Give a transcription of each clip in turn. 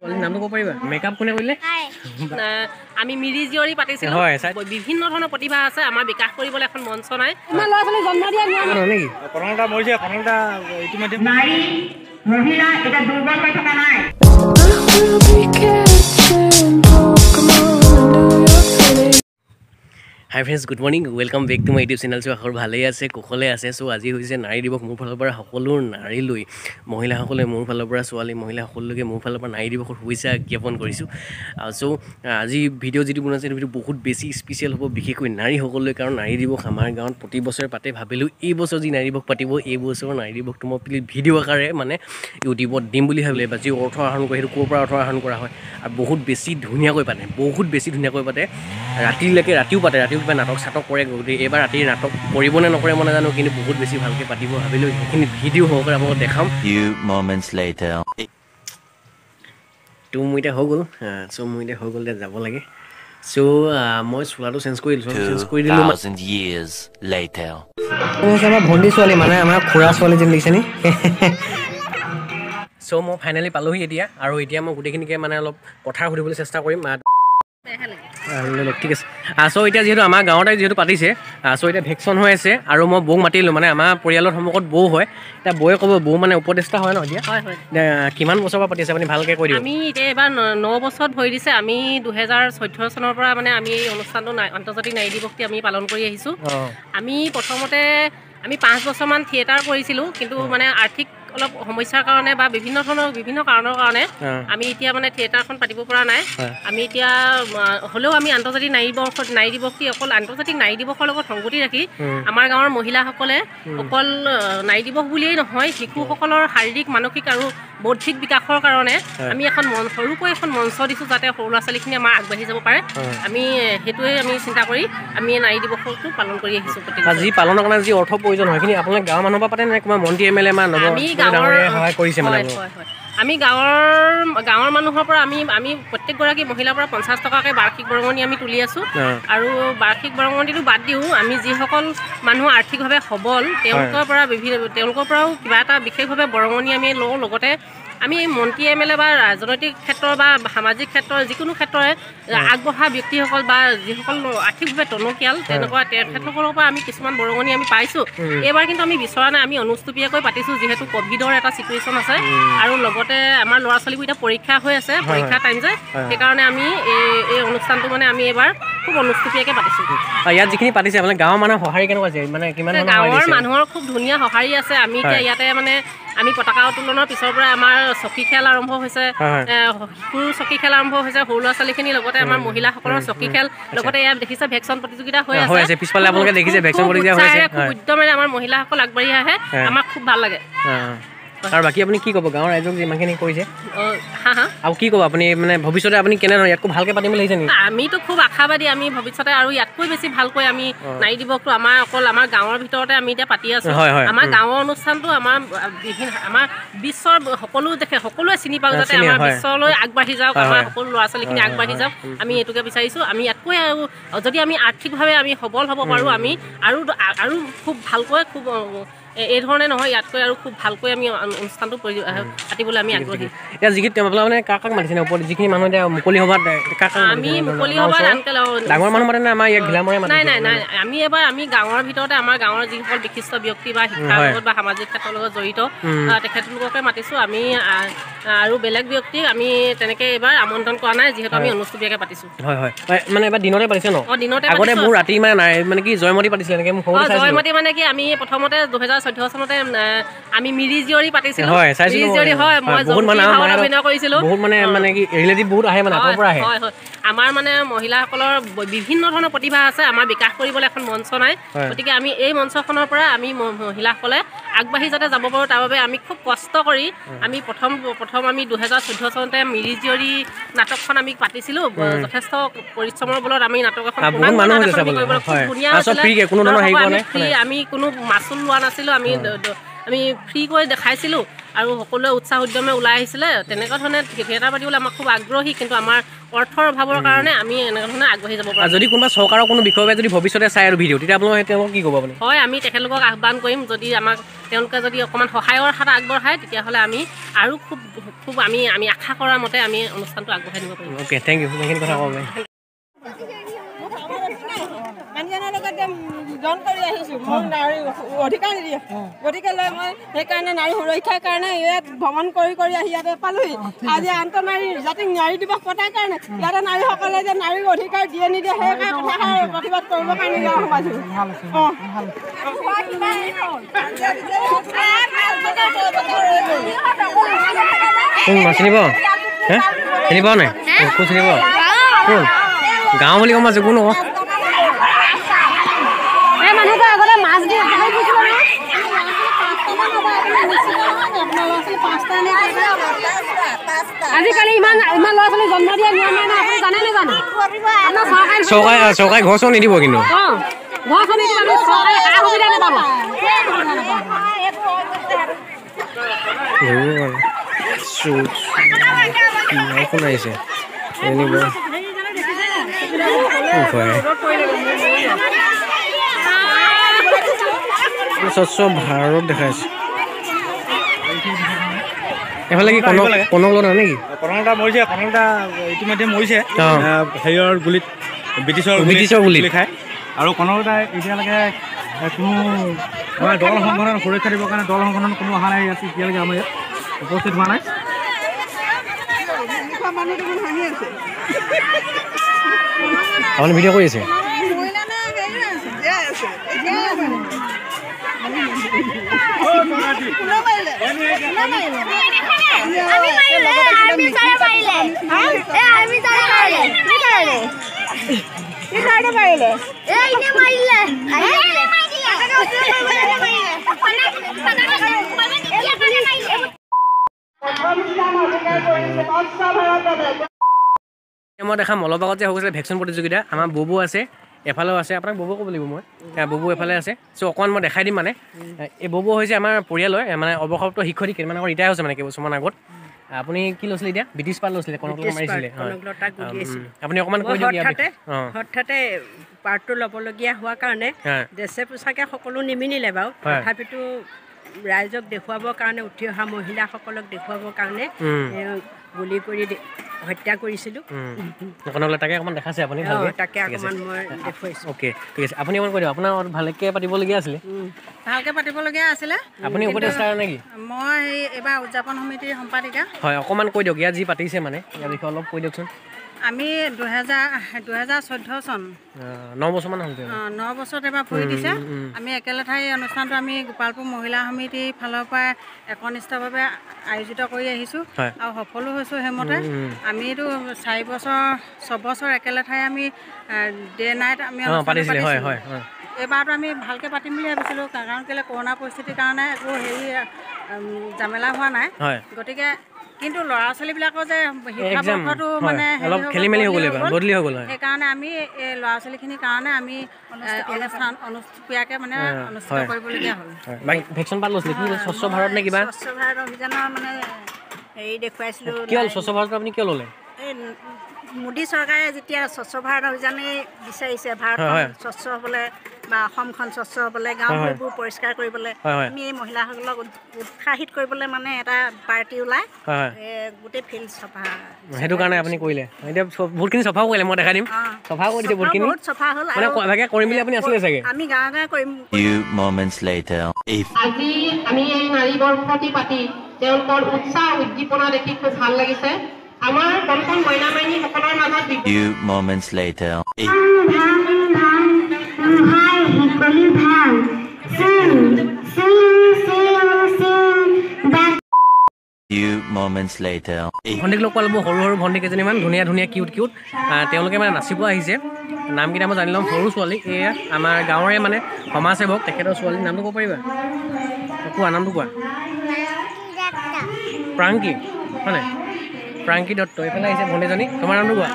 নামটো ক'ব পাৰিবা? মেকআপ কোনে কৰিলে? আমি মিৰি জীয়ৰী পাতিছিলোঁ। বিভিন্ন ধৰণৰ প্ৰতিভা আছে, আমাৰ বিকাশ কৰিবলৈ এখন মঞ্চ নাই। নাৰী মহিলা এটা দুৰ্বল হৈ থকা নাই। Hi friends, good morning, welcome back to my YouTube channel. So আশা কৰোঁ ভালেই আছে, কুশলে আছে। চ' আজি হৈছে নাৰী দিৱস। মোৰ ফালৰ পৰা সকলো নাৰীলৈ, মহিলাসকলে মোৰ ফালৰ পৰা, ছোৱালী মহিলা সকলোকে মোৰ ফালৰ পৰা নাৰী দিৱসৰ শুভেচ্ছা জ্ঞাপন কৰিছোঁ। চ' আজি ভিডিঅ' যিটো বনাইছে সেইটো ভিডিঅ' বহুত বেছি স্পেচিয়েল হ'ব, বিশেষকৈ নাৰীসকললৈ। কাৰণ নাৰী দিৱস আমাৰ গাঁৱত প্ৰতি বছৰে পাতে। ভাবিলোঁ এই বছৰ যি নাৰী দিৱস পাতিব, এই বছৰৰ নাৰী দিৱসটো মই ভিডিঅ' আকাৰে মানে ইউটিউবত দিম বুলি ভাবিলে। বা যি অৰ্থ আহৰণ কৰে সেইটো ক'ৰ পৰা অৰ্থ আহৰণ কৰা হয় আৰু বহুত বেছি ধুনীয়াকৈ পাতে, বহুত বেছি ধুনীয়াকৈ পাতে। ৰাতিলৈকে, ৰাতিও পাতে, ৰাতিও কিবা নাটক চাটক কৰে। গতিকে এইবাৰ ৰাতি নাটক কৰিব নে নকৰে মই নাজানো, কিন্তু বহুত বেছি ভালকৈ পাতিব ভাবিলোঁ। সেইখিনি ভিডিঅ' সহকাৰে আপোনালোকক দেখাম। তো মোৰ এতিয়া হৈ গ'ল। চ' মোৰ এতিয়া হৈ গ'ল, এতিয়া যাব লাগে। চ' মই চোলাটো চেঞ্জ কৰি দিলোঁ, চেঞ্জ কৰি দিলোঁ। আমাৰ ভণ্টি ছোৱালী, মানে আমাৰ খুৰা ছোৱালী যেন দেখিছে নি। চ' মই ফাইনেলি পালোহি এতিয়া, আৰু এতিয়া মই গোটেইখিনিকে মানে অলপ কথা সুধিবলৈ চেষ্টা কৰিম। ঠিক আছে। চ' এতিয়া যিহেতু আমাৰ গাঁৱতে যিহেতু পাতিছে, চ' এতিয়া ভেকচন হৈ আছে আৰু মই বৌক মাতিলোঁ, মানে আমাৰ পৰিয়ালৰ সন্মুখত বৌ হয়। এতিয়া বৌয়ে ক'ব, বৌ মানে উপদেষ্টা হয় ন এতিয়া। কিমান বছৰৰ পৰা পাতিছে আপুনি ভালকৈ কৈ দিয়ক। আমি এতিয়া এইবাৰ 9 বছৰত ভৰি দিছে। আমি 2014 চনৰ পৰা মানে আমি এই অনুষ্ঠানটো আন্তৰ্জাতিক নাৰী দিৱসটি আমি পালন কৰি আহিছোঁ। আমি প্ৰথমতে আমি 5 বছৰমান থিয়েটাৰ কৰিছিলোঁ, কিন্তু মানে আৰ্থিক অলপ সমস্যাৰ কাৰণে বা বিভিন্ন ধৰণৰ বিভিন্ন কাৰণৰ কাৰণে আমি এতিয়া মানে থিয়েটাৰখন পাতিব পৰা নাই। আমি এতিয়া হ'লেও আমি আন্তৰ্জাতিক নাৰী দিৱসটি অকল আন্তৰ্জাতিক নাৰী দিৱসৰ লগত সংগতি ৰাখি আমাৰ গাঁৱৰ মহিলাসকলে অকল নাৰী দিৱস বুলিয়েই নহয়, শিশুসকলৰ শাৰীৰিক, মানসিক আৰু বৌদ্ধিক বিকাশৰ কাৰণে আমি এখন সৰুকৈ এখন মঞ্চ দিছোঁ, যাতে সৰু ল'ৰা ছোৱালীখিনি আমাৰ আগবাঢ়ি যাব পাৰে। আমি সেইটোৱে আমি চিন্তা কৰি আমি নাৰী দিৱসটো পালন কৰি আহিছোঁ। যি পালনৰ কাৰণে যি অৰ্থ প্ৰয়োজন হয়, সেইখিনি আপোনালোকে গাঁৱৰ মানুহৰ পৰা পাতে নে কোনোবা মন্ত্ৰী এম এল এ বা আমি আমি গাঁৱৰ মানুহৰ পৰা আমি আমি প্ৰত্যেকগৰাকী মহিলাৰ পৰা 50 টকাকৈ বাৰ্ষিক বৰঙণি আমি তুলি আছোঁ। আৰু বাৰ্ষিক বৰঙণিটো বাদ দিওঁ, আমি যিসকল মানুহ আৰ্থিকভাৱে সবল তেওঁলোকৰ পৰা তেওঁলোকৰ পৰাও কিবা এটা বিশেষভাৱে বৰঙণি আমি লওঁ। লগতে আমি মন্ত্ৰী এম এল এ বা ৰাজনৈতিক ক্ষেত্ৰৰ বা সামাজিক ক্ষেত্ৰৰ যিকোনো ক্ষেত্ৰৰে আগবঢ়া ব্যক্তিসকল বা যিসকল আৰ্থিকভাৱে টনকিয়াল তেনেকুৱা তেখেতসকলৰ পৰা আমি কিছুমান বৰঙণি আমি পাইছোঁ। এইবাৰ কিন্তু আমি বিচৰা নাই, আমি অনুষ্টুপীয়াকৈ পাতিছোঁ, যিহেতু ক'ভিডৰ এটা চিটুৱেশ্যন আছে আৰু লগতে আমাৰ ল'ৰা ছোৱালীবোৰ এতিয়া পৰীক্ষা হৈ আছে, পৰীক্ষা টাইম যে, সেইকাৰণে আমি এই অনুষ্ঠানটো মানে আমি এইবাৰ খুব অনুষ্টুপীয়াকৈ পাতিছোঁ। ইয়াত যিখিনি পাতিছে মানে গাঁৱৰ মানুহৰ সঁহাৰি কেনেকুৱা আছে? মানে কিমান গাঁৱৰ মানুহৰ খুব ধুনীয়া সঁহাৰি আছে। আমি এতিয়া ইয়াতে মানে আমি পতাকা উত্তোলনৰ পিছৰ পৰা আমাৰ চকী খেল আৰম্ভ হৈছে, শিশুৰ চকী খেল আৰম্ভ হৈছে, সৰু ল'ৰা ছোৱালীখিনিৰ লগতে আমাৰ মহিলাসকলৰ চকী খেল, লগতে ইয়াত দেখিছে ভেকচন প্ৰতিযোগিতা হৈ আছে। খুব উদ্যমেৰে আমাৰ মহিলাসকল আগবাঢ়ি আহে, আমাক খুব ভাল লাগে। আৰু বাকী আপুনি কি ক'ব গাঁৱৰ ৰাইজক যিমানখিনি কৰিছে? হা হা, আৰু কি ক'ব আপুনি মানে ভৱিষ্যতে আপুনি কেনেধৰণে ইয়াতকৈ ভালকৈ পাতিম বুলি ভাবিছে নেকি? আমিতো খুব আশাবাদী, আমি ভৱিষ্যতে আৰু ইয়াতকৈ বেছি ভালকৈ আমি নাৰী দিৱসটো আমাৰ অকল আমাৰ গাঁৱৰ ভিতৰতে আমি এতিয়া পাতি আছোঁ। আমাৰ গাঁৱৰ অনুষ্ঠানটো আমাৰ বিভিন্ন আমাৰ বিশ্বৰ সকলো দেশে সকলোৱে চিনি পাওক, যাতে আমাৰ বিশ্বলৈ আগবাঢ়ি যাওক, আমাৰ সকলো ল'ৰা ছোৱালীখিনি আগবাঢ়ি যাওক, আমি এইটোকে বিচাৰিছোঁ। আমি ইয়াতকৈ আৰু যদি আমি আৰ্থিকভাৱে আমি সবল হ'ব পাৰোঁ, আমি আৰু আৰু খুব ভালকৈ খুব এই ধৰণে নহয়, ইয়াতকৈ আৰু খুব ভালকৈ আমি অনুষ্ঠানটো পাতিবলৈ আমি আগ্ৰহী। এতিয়া যিখিনি আপোনালোকে মানে কাক কাক মাতিছে ওপৰত যিখিনি মানুহ এতিয়া মুকলি সভাত কাক কাক আমি মুকলি সভাত ডাঙৰ মানুহ মাতে নে আমাৰ ইয়াত ঘিলামৰে মাতে? নাই নাই নাই, আমি এবাৰ আমি গাঁৱৰ ভিতৰতে আমাৰ গাঁৱৰ যিসকল বিশিষ্ট ব্যক্তি বা শিক্ষাৰ লগত বা সামাজিক ক্ষেত্ৰৰ লগত জড়িত তেখেতলোককে মাতিছোঁ আমি। আৰু বেলেগ ব্যক্তিক আমি তেনেকৈ এইবাৰ আমন্ত্ৰণ কৰা নাই, যিহেতু আমি অনুষ্টুপীয়াকৈ পাতিছোঁ। হয় হয়, মানে এইবাৰ দিনতে পাতিছে ন? অঁ, দিনতে। আগতে মোৰ ৰাতি মানে নাই, মানে কি জয়মতী পাতিছিলে এনেকৈ? জয়মতী মানে কি আমি প্ৰথমতে 2014 চনতে আমি মিৰি জীয়ৰী পাতিছিলোঁ। মিৰি জীয়ৰী হয়, মই অভিনয় কৰিছিলোঁ। হয় হয়, আমাৰ মানে মহিলাসকলৰ বিভিন্ন ধৰণৰ প্ৰতিভা আছে, আমাৰ বিকাশ কৰিবলৈ এখন মঞ্চ নাই। গতিকে আমি এই মঞ্চখনৰ পৰা আমি মহিলাসকলে আগবাঢ়ি যাতে যাব পাৰোঁ তাৰ বাবে আমি খুব কষ্ট কৰি আমি প্ৰথম প্ৰথম আমি 2014 চনতে মিৰি জীয়ৰী নাটকখন আমি পাতিছিলোঁ। যথেষ্ট পৰিশ্ৰমৰ বলত আমি নাটক এখন খুব ধুনীয়া ফ্ৰী, আমি কোনো মাচুল লোৱা নাছিলোঁ, আমি আমি ফ্ৰীকৈ দেখাইছিলোঁ। আৰু সকলোৱে উৎসাহ উদ্যমে ওলাই আহিছিলে। তেনেকুৱা ধৰণে থিয়েটাৰ পাতিবলৈ আমাক খুব আগ্ৰহী, কিন্তু আমাৰ অৰ্থৰ অভাৱৰ কাৰণে আমি এনেকুৱা ধৰণে আগবাঢ়ি যাব পাৰোঁ। যদি কোনোবা চৰকাৰৰ কোনো বিষয়ে যদি ভৱিষ্যতে চাই আৰু ভিডিঅ' তেতিয়া আপোনালোকে তেওঁলোকক কি ক'ব আপুনি? হয়, আমি তেখেতলোকক আহ্বান কৰিম, যদি আমাক তেওঁলোকে যদি অকণমান সহায়ৰ হাত আগবঢ়ায় তেতিয়াহ'লে আমি আৰু খুব খুব আমি আমি আশা কৰা মতে আমি অনুষ্ঠানটো আগবঢ়াই নিব পাৰিম। অ'কে, thank U, এইখিনি কথা ক'ব। মানুহজনৰ লগত জন কৰি আহিছোঁ, মোক নাৰী অধিকাৰ নিদিয়ে, গতিকে লৈ মই সেইকাৰণে নাৰী সুৰক্ষাৰ কাৰণে ইয়াত ভ্ৰমণ কৰি কৰি আহি ইয়াতে পালোহি। আজি আন্তঃনাৰী জাতিক নাৰী দিৱস পতাৰ কাৰণে ইয়াতে নাৰীসকলে যে নাৰীৰ অধিকাৰ দিয়ে নিদিয়ে সেইকাৰণে কথাষাৰ প্ৰতিবাদ কৰিবৰ কাৰণে ইয়াত সোমাইছোঁ। অঁ, কোন চিনি পাওঁ? হে, চিনি পাওঁ নাই? কোন চিনি পাওঁ? কোন গাঁও বুলি গম পাইছোঁ, কোন আকৌ? আজিকালি ইমান ইমান ল'ৰা ছোৱালী জন্ম দিয়া নিয়ম নাই, আপুনি জানে নেজানে? চৰকাৰে ঘৰ চৰ নিদিব, কিন্তু ঘৰ চৰ নিদিব, চৰকাৰে সা সুবিধা নাপাব। কোন আহিছে? স্বচ্ছ ভাৰত দেখাইছে। এফালে কি কনকলতা নেকি? কনকলতা মৰিছে, কনকলতা ইতিমধ্যে মৰিছে হেৰিয়ৰ গুলিত, ব্ৰিটিছৰ গুলিত খাই। আৰু কনকলতা এতিয়ালৈকে কোনো আমাৰ দল সংগঠন সুৰক্ষা দিবৰ কাৰণে দল সংগঠন কোনো অহা নাই ইয়াত, এতিয়ালৈকে আমাৰ ইয়াত উপস্থিত হোৱা নাই। আপুনি ভিডিঅ' কৰি আছে? মই দেখা অলপ আগত যে হৈ গৈছিলে ভেকচিন প্ৰতিযোগিতা, আমাৰ ববু আছে এফালেও আছে, আপোনাক ববু ক'ব লাগিব মই, ববু এফালে আছে। চ' অকণমান মই দেখাই দিম মানে। এই ববু হৈছে আমাৰ পৰিয়ালৰ মানে অৱসৰপ্ৰাপ্ত শিক্ষয়িত্ৰী, কেইদিনমান আগত ৰিটায়াৰ হৈছে মানে কেইবছৰমান আগত। আপুনি কি লৈছিলে এতিয়া? ব্ৰিটিছ পাৰ্ট লৈছিলে, কনকলতা মাৰিছিলে। আপুনি অকণমান কৈ দিয়ক। হঠাতে পাৰ্টটো ল'বলগীয়া হোৱাৰ কাৰণে ড্ৰেছে পোছাকে সকলো নিমিলিলে বাৰু, তথাপিতো ৰাইজক দেখুৱাবৰ কাৰণে, উঠি অহা মহিলাসকলক দেখুৱাবৰ কাৰণে গুলি কৰি হত্যা কৰিছিলোঁ। তাকে অকণমান দেখাইছে আপুনি? তাকে অকণমান মই দেখুৱাইছোঁ। অ'কে, ঠিক আছে। আপুনি অকণমান কৈ দিয়ক, আপোনাৰ ভালকৈ পাতিবলগীয়া আছিলে। ভালকৈ পাতিবলগীয়া আছিলে। আপুনি উপদেষ্টা নেকি? মই এইবাৰ উদযাপন সমিতিৰ সম্পাদিকা। হয়, অকণমান কৈ দিয়ক ইয়াত যি পাতিছে মানে ইয়াৰ বিষয়ে অলপ কৈ দিয়কচোন। আমি 2014 চন, 9 বছৰমান হ'ল, 9 বছৰত এবাৰ ভৰি দিছে। আমি একেলেঠাই এই অনুষ্ঠানটো আমি গোপালপুৰ মহিলা সমিতিৰ ফালৰ পৰা একনিষ্ঠভাৱে আয়োজিত কৰি আহিছোঁ আৰু সফলো হৈছোঁ সেইমতে। আমিতো 4 বছৰ 6 বছৰ একেলেঠাই আমি ডে নাইট আমি পাতিছিলোঁ। এইবাৰতো আমি ভালকৈ পাতিম বুলি ভাবিছিলোঁ, কাৰণ কেলৈ কৰোণা পৰিস্থিতিৰ কাৰণে একো হেৰি জামেলা হোৱা নাই। গতিকে কিন্তু ল'ৰা ছোৱালীবিলাকৰ যে শিক্ষাবৰ্ষটো মানে খেলি মেলি হৈ গ'ল, বদলি হৈ গ'ল, সেইকাৰণে আমি এই ল'ৰা ছোৱালীখিনিৰ কাৰণে আমি অনুষ্ঠান অনুষ্টুপীয়াকৈ মানে অনুষ্ঠিত কৰিবলগীয়া হ'ল। ভেকচিন পাত লৈছিলে কি? স্বচ্ছ ভাৰত নে কিবা? স্বচ্ছ ভাৰত অভিযানৰ মানে হেৰি দেখুৱাইছিলোঁ। কিয় স্বচ্ছ ভাৰত আপুনি কিয় ল'লে? এই মোদী চৰকাৰে যেতিয়া স্বচ্ছ ভাৰত অভিযানেই বিচাৰিছে, ভাৰতখন স্বচ্ছ হ'বলৈ বা অসমখন স্বচ্ছ হ'বলৈ, গাঁওবোৰ পৰিষ্কাৰ কৰিবলৈ, আমি এই মহিলাসকলক উৎসাহিত কৰিবলৈ মানে এটা পাৰ্টি ওলাই গোটেই ফিল্ড চফা, সেইটো কাৰণে আপুনি কৰিলে। এতিয়া বহুতখিনি চফাও কৰিলে, মই দেখাই দিম। চফাও কৰি দিছে বহুতখিনি, বহুত চফা হ'ল। মানে ভাগে কৰিম বুলি আপুনি আছিলে চাগে? আমি গাঁৱে গাঁৱে কৰিম। আজি আমি এই নাৰী বৰ্ষটি পাতি তেওঁলোকৰ উৎসাহ উদ্দীপনা দেখি খুব ভাল লাগিছে। আমাৰ কণ কণ মইনা মাইনীসকলৰ মাজত ভণ্টিক লগ পালোঁ, সৰু সৰু ভণ্টি কেইজনীমান, ধুনীয়া ধুনীয়া কিউট কিউট, তেওঁলোকে মানে নাচিব আহিছে। নামকেইটা মই জানি ল'ম। সৰু ছোৱালী, এয়া আমাৰ গাঁৱৰে মানে সমাজসেৱক, তেখেতৰ ছোৱালী। নামটো ক'ব পাৰিবা? কোৱা, নামটো কোৱা। প্ৰাংকী হয় নাই? প্ৰাংকী দত্ত। এইফালে আহিছে ভণ্টিজনী, তোমাৰ নামটো কোৱা।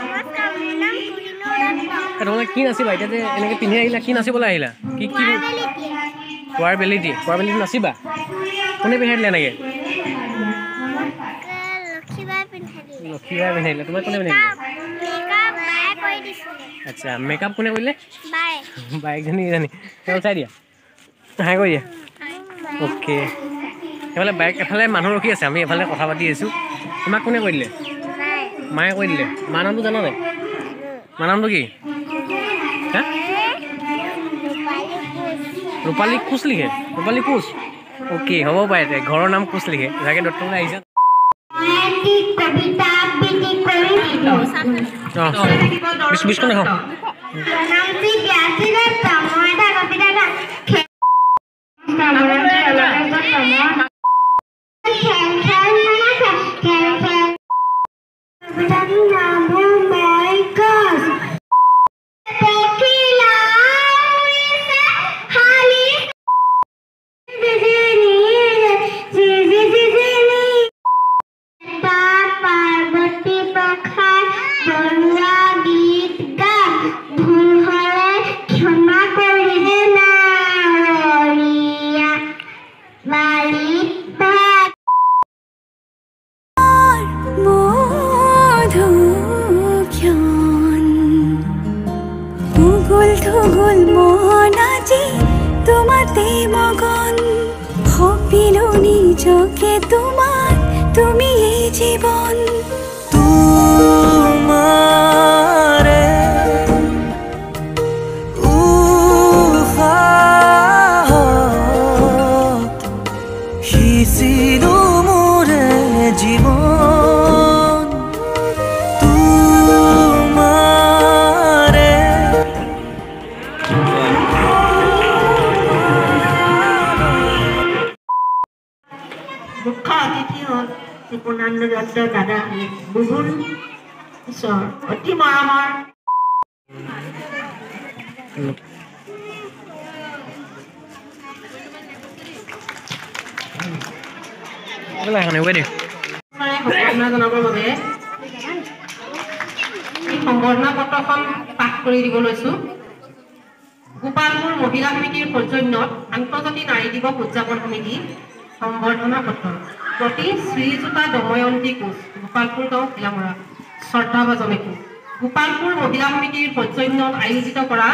তোমালোকে কি নাচিবা এতিয়া যে এনেকৈ পিন্ধি আহিলা, কি নাচিবলৈ আহিলা? কি কি? পুৱাৰ বেলিটি। পুৱাৰ বেলিটি নাচিবা? কোনে পিন্ধাই দিলে এনেকৈ? কিবা পিন্ধাই দিলে? তোমাক কোনে পিন্ধাই দিলে? আচ্ছা, মেকআপ কোনে কৰিলে? বায়েকজনী। কিজানি তেওঁ চাই দিয়া, হাই কৰি দিয়া। অ'কে, এইফালে বাইক, এফালে মানুহ ৰখি আছে, আমি এফালে কথা পাতি আছোঁ। তোমাক কোনে কৰি দিলে? মায়ে কৰি দিলে। মা নামটো জানা নাই? মা নামটো কি? হা, ৰূপালী কোচ লিখে। ৰূপালী কোচ, অ'কে, হ'ব পাৰে। ঘৰৰ নাম কোচ লিখে। যাকে দত্তলৈ আহিছে। তুমি এই জীবন তোমাৰে উশাহত সিঁচিলো মোৰে জীৱন তোমাৰে। মুখ্য অতিথি হ'ল কৃপণানন্দ দত্তৰ দাদা বুবুল ঈশ্বৰ, অতি মৰমৰ। সম্বৰ্ধনা জনাবৰ বাবে এই সম্বৰ্ধনা পত্ৰখন পাঠ কৰি দিব লৈছো। গোপালপুৰ মহিলা সমিতিৰ সৌজন্যত আন্তৰ্জাতিক নাৰী দিৱস উদযাপন সমিতি সম্বৰ্ধনা পত্ৰ প্ৰতি শ্ৰীযুতা দময়ন্তী কোচ, গোপালপুৰ গাঁও, ঘিলামৰা। শ্ৰদ্ধাভাজনেকো গোপালপুৰ মহিলা সমিতিৰ সৌজন্যত আয়োজিত কৰা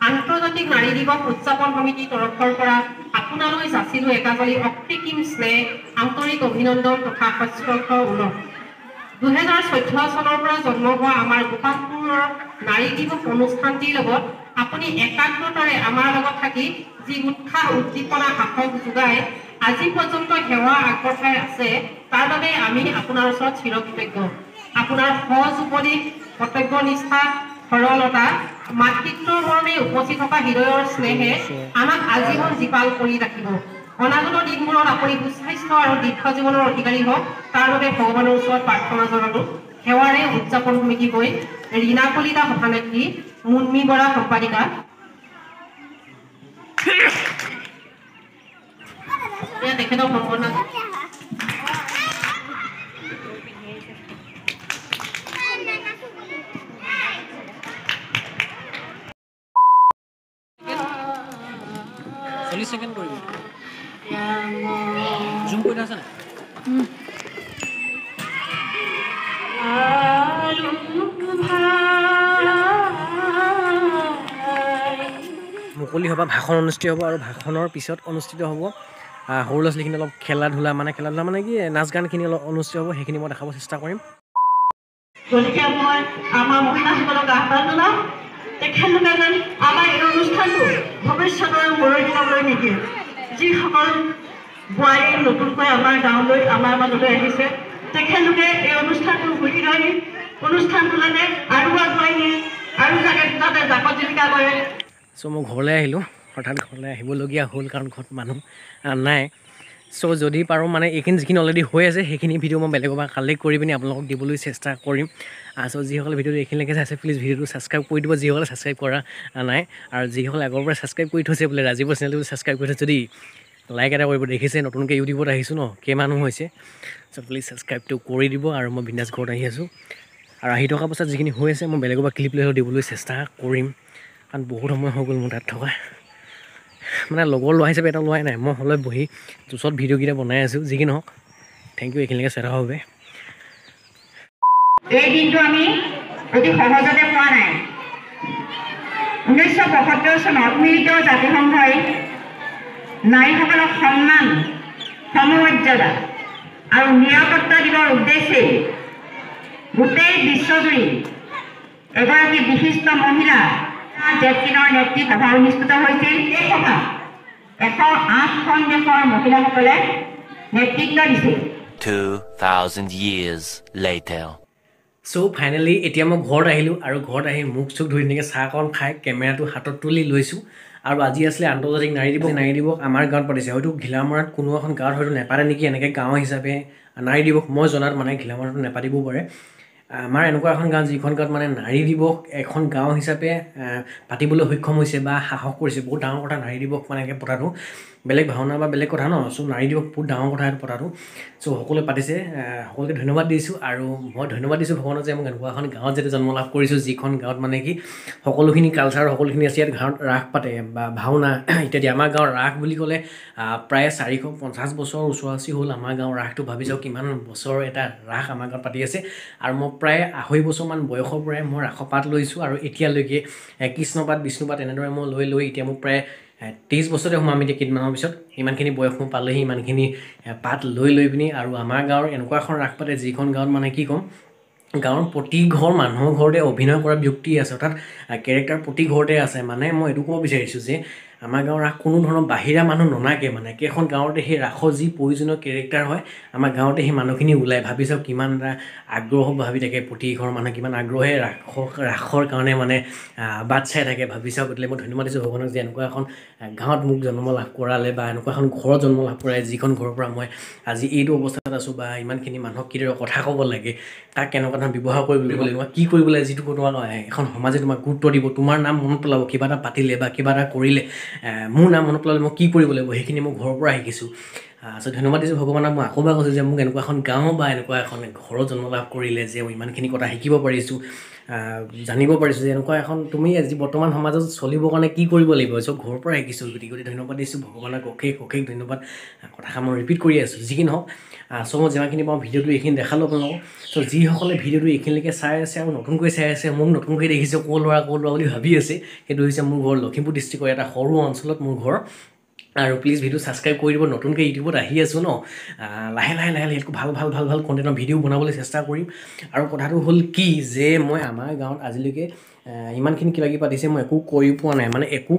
আন্তৰ্জাতিক নাৰী দিৱস উদযাপন সমিতিৰ তৰফৰ পৰা আপোনালৈ যাচিলো একাজলি অকৃত্ৰিম স্নেহ, আন্তৰিক অভিনন্দন তথা সস্পৰ্শ ওলগ। 2014 চনৰ পৰা জন্ম হোৱা আমাৰ গোপালপুৰৰ নাৰী দিৱস অনুষ্ঠানটিৰ লগত আপুনি একাগ্ৰতাৰে আমাৰ লগত থাকি যি উৎসাহ উদ্দীপনা সাহস যোগাই আজি পৰ্যন্ত সেৱা আগবঢ়াই আছে, তাৰ বাবে আমি আপোনাৰ ওচৰত চিৰকৃতজ্ঞ। আপোনাৰ সজ উপদেশ, কৰ্তব্য নিষ্ঠা, সৰলতা, মাতৃত্বৰ মৰ্মে উপচি থকা হৃদয়ৰ স্নেহে আমাক আজীৱন জীপাল কৰি ৰাখিব। অনাগত দিনবোৰত আপুনি সুস্বাস্থ্য আৰু দীৰ্ঘ জীৱনৰ অধিকাৰী হওক, তাৰ বাবে ভগৱানৰ ওচৰত প্ৰাৰ্থনা জনালো। সেৱাৰে উদযাপন সমিতি হৈ ৰীণা কলিতা সভানেত্ৰী, মুন্মী বৰা সম্পাদিকা। তেখেতক সম্বৰ্ধনা। মুকলি সভা ভাষণ অনুষ্ঠিত হ'ব আৰু ভাষণৰ পিছত অনুষ্ঠিত হ'ব সৰু ল'ৰা ছোৱালীখিনি অলপ খেলা ধূলা, মানে খেলা ধূলা মানে কি নাচ গানখিনি অলপ অনুষ্ঠিত হ'ব, সেইখিনি মই দেখাব চেষ্টা কৰিম। গতিকে মই আমাৰ মহিলাসকলক আহ্বান জনাম, তেখেতলোকে যেন আমাৰ এই অনুষ্ঠানটো ভৱিষ্যতৰ মূৰৈ দিনলৈ নিদিয়ে। যিসকল বোৱাৰী নতুনকৈ আমাৰ গাঁৱলৈ, আমাৰ মাজলৈ আহিছে, তেখেতলোকে এই অনুষ্ঠানটো সুধি ধৰি অনুষ্ঠানটো যাতে আৰু আগুৱাই নিয়ে আৰু যাতে জাকত জিলিকা কৰে। চ' মই ঘৰলৈ আহিলোঁ, হঠাৎ ঘৰলৈ আহিবলগীয়া হ'ল কাৰণ ঘৰত মানুহ নাই। চ' যদি পাৰোঁ মানে এইখিনি যিখিনি অলৰেডি হৈ আছে সেইখিনি ভিডিঅ' মই বেলেগৰ পৰা কালেক্ট কৰি পিনি আপোনালোকক দিবলৈ চেষ্টা কৰিম। চ' যিসকলে ভিডিঅ'টো এইখিনিলৈকে চাইছে প্লিজ ভিডিঅ'টো ছাবস্ক্ৰাইব কৰি দিব, যিসকলে ছাবস্ক্ৰাইব কৰা নাই, আৰু যিসকলে আগৰ পৰা ছাবস্ক্ৰাইব কৰি থৈছে বোলে ৰাজীৱৰ চেনেলটো ছাবস্ক্ৰাইব কৰি থৈছে যদি লাইক এটা কৰিব। দেখিছে নতুনকৈ ইউটিউবত আহিছোঁ ন, কেইমানো হৈছে, চ' প্লিজ ছাবস্ক্ৰাইবটো কৰি দিব। আৰু মই বিন্দাছ ঘৰত আহি আছোঁ আৰু আহি থকা পাছত যিখিনি হৈ আছে মই বেলেগৰ পৰা ক্লিপ লৈ দিবলৈ চেষ্টা কৰিম, কাৰণ বহুত সময় হৈ গ'ল মোৰ তাত থকা। মানে লগৰ ল'ৰা হিচাপে এটা লোৱাই নাই, মই হ'লে বহি জোচত ভিডিঅ'কেইটা বনাই আছোঁ। যি কি নহওক, thank U এইখিনিলৈকে চাই থকা বাবে। এই দিনটো আমি অতি সহজতে পোৱা নাই। 1972 চনত মিলিত জাতিসংঘই নাৰীসকলক সন্মান, সমমৰ্যাদা আৰু নিৰাপত্তা দিবৰ উদ্দেশ্যে গোটেই বিশ্বজুৰি এগৰাকী বিশিষ্ট মহিলা জেটকিনৰ নেতৃত্বত সভা অনুষ্ঠিত হৈছিল। এই সভাত 108খন দেশৰ মহিলাসকলে নেতৃত্ব দিছিল। 2000 years later. So finally এতিয়া মই ঘৰত আহিলোঁ আৰু ঘৰত আহি মুখ চুখ ধুই ধুনীয়াকৈ চাহকণ খাই কেমেৰাটো হাতত তুলি লৈছোঁ। আৰু আজি আছিলে আন্তৰ্জাতিক নাৰী দিৱস। নাৰী দিৱস আমাৰ গাঁৱত পাতিছে, হয়তো ঘিলামৰাত কোনো এখন গাঁৱত হয়তো নেপাতে নেকি এনেকৈ গাঁও হিচাপে নাৰী দিৱস। মই জনাত মানে ঘিলামৰাতো নেপাতিবও পাৰে। আমাৰ এনেকুৱা এখন গাঁও যিখন গাঁৱত মানে নাৰী দিৱস এখন গাঁও হিচাপে পাতিবলৈ সক্ষম হৈছে বা সাহস কৰিছে। বহুত ডাঙৰ কথা নাৰী দিৱস মানে এনেকৈ পতাটো, বেলেগ ভাওনা বা বেলেগ কথা ন। চ' নাৰী দিৱস বহুত ডাঙৰ কথা এইটো পতাটো। চ' সকলোৱে পাতিছে, সকলোকে ধন্যবাদ দিছোঁ। আৰু মই ধন্যবাদ দিছোঁ ভগৱানক যে মোক এনেকুৱা এখন গাঁৱত যেতিয়া জন্ম লাভ কৰিছোঁ, যিখন গাঁৱত মানে কি সকলোখিনি কালচাৰ সকলোখিনি আছে। ইয়াত গাঁৱত ৰাস পাতে বা ভাওনা ইত্যাদি। আমাৰ গাঁৱৰ ৰাস বুলি ক'লে প্ৰায় 450 বছৰ ওচৰা-ওচৰি হ'ল আমাৰ গাঁৱৰ ৰাসটো। ভাবি চাওক কিমান বছৰ এটা ৰাস আমাৰ গাঁৱত পাতি আছে। আৰু মই প্ৰায় 2.5 বছৰমান বয়সৰ পৰাই মই ৰাসৰ পাত লৈছোঁ আৰু এতিয়ালৈকে কৃষ্ণপাত, বিষ্ণুপাত এনেদৰে মই লৈ লৈ এতিয়া মোক প্ৰায় 23 বছৰতে সোমাম এতিয়া কেইদিনমানৰ পিছত। ইমানখিনি বয়স মোৰ পালেহি, ইমানখিনি পাত লৈ লৈ পিনি। আৰু আমাৰ গাঁৱৰ এনেকুৱা এখন ৰাস পাতে যিখন গাঁৱত মানে কি ক'ম, গাঁৱৰ প্ৰতি ঘৰ মানুহৰ ঘৰতে অভিনয় কৰা ব্যক্তি আছে, অৰ্থাৎ কেৰেক্টাৰ প্ৰতি ঘৰতে আছে। মানে মই এইটো ক'ব বিচাৰিছোঁ যে আমাৰ গাঁৱৰ ৰাস কোনো ধৰণৰ বাহিৰা মানুহ ননাকে, মানে একেখন গাঁৱতে সেই ৰাসৰ যি প্ৰয়োজনীয় কেৰেক্টাৰ হয় আমাৰ গাঁৱতে সেই মানুহখিনি ওলায়। ভাবি চাওক কিমান এটা আগ্ৰহ ভাবি থাকে প্ৰতি ঘৰৰ মানুহে, কিমান আগ্ৰহে ৰাসৰ কাৰণে মানে বাট চাই থাকে। ভাবি চাওক। গতিকে মই ধন্যবাদ দিছোঁ ভগৱানক যে এনেকুৱা এখন গাঁৱত মোক জন্ম লাভ কৰালে বা এনেকুৱা এখন ঘৰত জন্ম লাভ কৰালে, যিখন ঘৰৰ পৰা মই আজি এইটো অৱস্থাত আছোঁ। বা ইমানখিনি মানুহক কিদৰে কথা ক'ব লাগে, তাক কেনেকুৱা ধৰণৰ ব্যৱহাৰ কৰিব লাগিব, কি কৰিব লাগে, যিটো তোমাক এখন সমাজে তোমাক গুৰুত্ব দিব, তোমাৰ নাম মনত পেলাব কিবা এটা পাতিলে বা কিবা এটা কৰিলে, মোৰ নাম মনত পেলালে মই কি কৰিব লাগিব, সেইখিনি মই ঘৰৰ পৰা শিকিছোঁ। চ' ধন্যবাদ দিছোঁ ভগৱানক। মই আকৌ এবাৰ কৈছোঁ যে মোক এনেকুৱা এখন গাঁও বা এনেকুৱা এখন ঘৰত জন্ম লাভ কৰিলে যে মই ইমানখিনি কথা শিকিব পাৰিছোঁ, জানিব পাৰিছোঁ যে এনেকুৱা এখন তুমি আজি বৰ্তমান সমাজত চলিবৰ কাৰণে কি কৰিব লাগিব, চব ঘৰৰ পৰা শিকিছোঁ। গতিকে ধন্যবাদ দিছোঁ ভগৱানক, অশেষ অশেষ ধন্যবাদ। কথাষাৰ মই ৰিপিট কৰি আছোঁ, যি কি নহওক। চ' মই যিমানখিনি পাওঁ ভিডিঅ'টো এইখিনি দেখালোঁ আপোনালোকক। চ' যিসকলে ভিডিঅ'টো এইখিনিলৈকে চাই আছে আৰু নতুনকৈ চাই আছে, মোক নতুনকৈ দেখিছে ক'ৰ ল'ৰা ক'ৰ ল'ৰা বুলি ভাবি আছে, সেইটো হৈছে মোৰ ঘৰ লখিমপুৰ ডিষ্ট্ৰিক্টৰ এটা সৰু অঞ্চলত মোৰ ঘৰ। আৰু প্লিজ ভিডিঅ' ছাবস্ক্ৰাইব কৰি দিব। নতুনকৈ ইউটিউবত আহি আছোঁ ন, লাহে লাহে লাহে লাহে ভাল ভাল ভাল ভাল কণ্টেণ্টৰ ভিডিঅ' বনাবলৈ চেষ্টা কৰিম। আৰু কথাটো হ'ল কি যে মই আমাৰ গাঁৱত আজিলৈকে ইমানখিনি কিবা কিবি পাতিছে, মই একো কৰি পোৱা নাই, মানে একো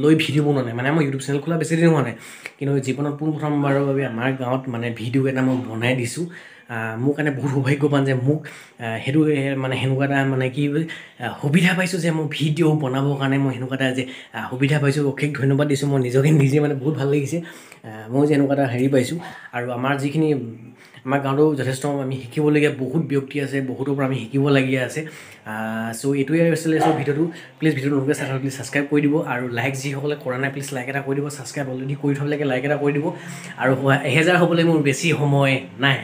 লৈ ভিডিঅ' বনোৱা নাই। মানে মই ইউটিউব চেনেল খোলা বেছি দিন হোৱা নাই, কিন্তু জীৱনত পোনপ্ৰথমবাৰৰ বাবে আমাৰ গাঁৱত মানে ভিডিঅ' এটা মই বনাই দিছোঁ। মোৰ কাৰণে বহুত সৌভাগ্যৱান যে মোক সেইটো মানে সেনেকুৱা এটা মানে কি সুবিধা পাইছোঁ যে মই ভিডিঅ' বনাবৰ কাৰণে মই সেনেকুৱা এটা যে সুবিধা পাইছোঁ। অশেষ ধন্যবাদ দিছোঁ মই নিজকে নিজে, মানে বহুত ভাল লাগিছে মই যে এনেকুৱা এটা হেৰি পাইছোঁ। আৰু আমাৰ যিখিনি আমাৰ গাঁৱতো যথেষ্ট আমি শিকিবলগীয়া বহুত ব্যক্তি আছে, বহুতৰ পৰা আমি শিকিবলগীয়া আছে। চ' এইটোৱে আছিলে চ' ভিডিঅ'টো। প্লিজ ভিডিঅ'টো নতুনকৈ চাই প্লিজ ছাবস্ক্ৰাইব কৰি দিব আৰু লাইক যিসকলে কৰা নাই প্লিজ লাইক এটা কৰি দিব, ছাবস্ক্ৰাইব অলৰেডি কৰি থ'ব লাগে লাইক এটা কৰি দিব। আৰু 1000 হ'বলৈ মোৰ বেছি সময় নাই।